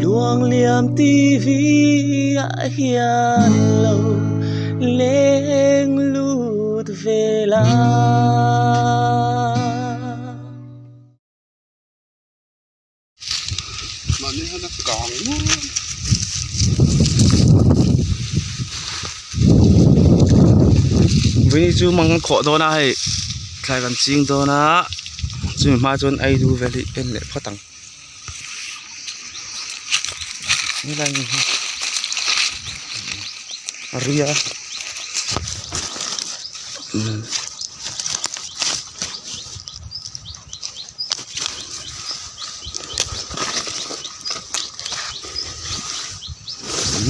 Luangliam TV ah hian lo leng lut ve la. Mahni hian a kang nual. Vawini chu mang khawh dawn a hei thlai kan ching dawn a chumi hma chuan ei du vel hi en leh phawt ang. Helai hmun hi a rui a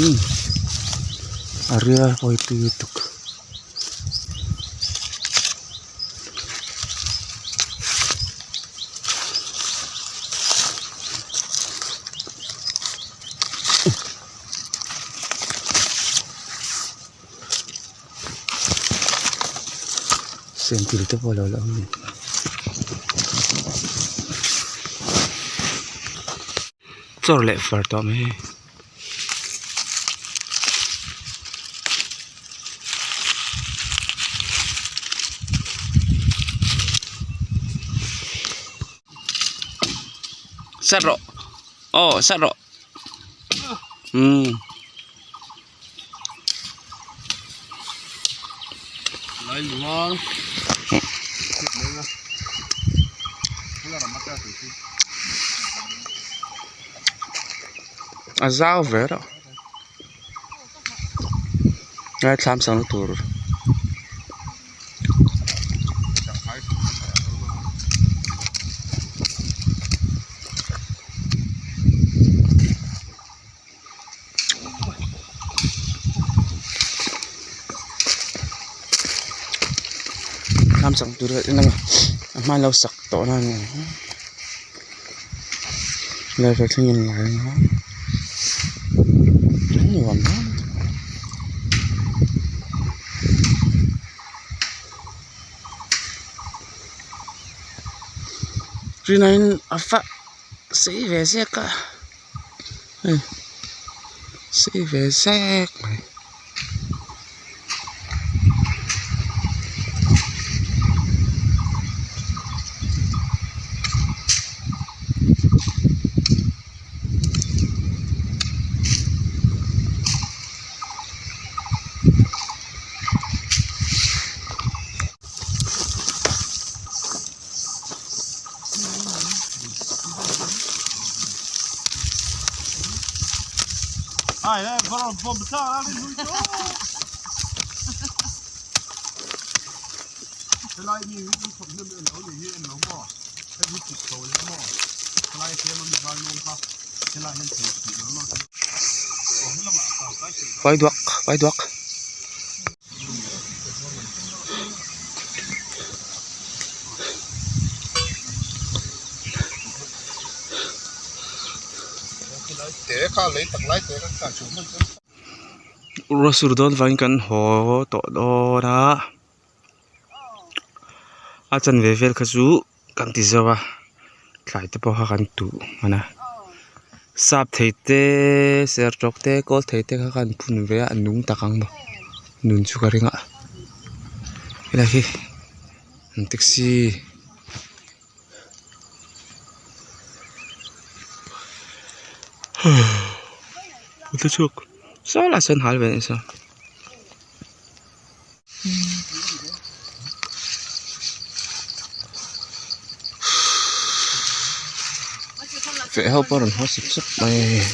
umm a ria pawi tui lutuk. Sentil te pawh a lo la awm a ni. Chawr leh far tawh mai hei. Sat rawh aw sat rawh umm. A zau ve reuh a thlam sang na tur. Thlam sak tur hi a a hma lo sak tawh na a ni ang lai vel thleng in lai a a nuam viau trinaiin a fah sei ve zek a. Hei sei ve zek mai. Vai duak vai duak. Ruah sur dawn vangin kan haw tawh dawn a a chanve vel kha chu kan ti zo a tlai te pawh kha kan tuh hman a sap thei te sertawk te kawl thei te kha kan phun ve a a nung tak ang maw nun chu ka ring a helai hi an taxi. Saw lai sawn hal ve anih saw. Feh ho pawh a rawn haw sup sup mai a hei.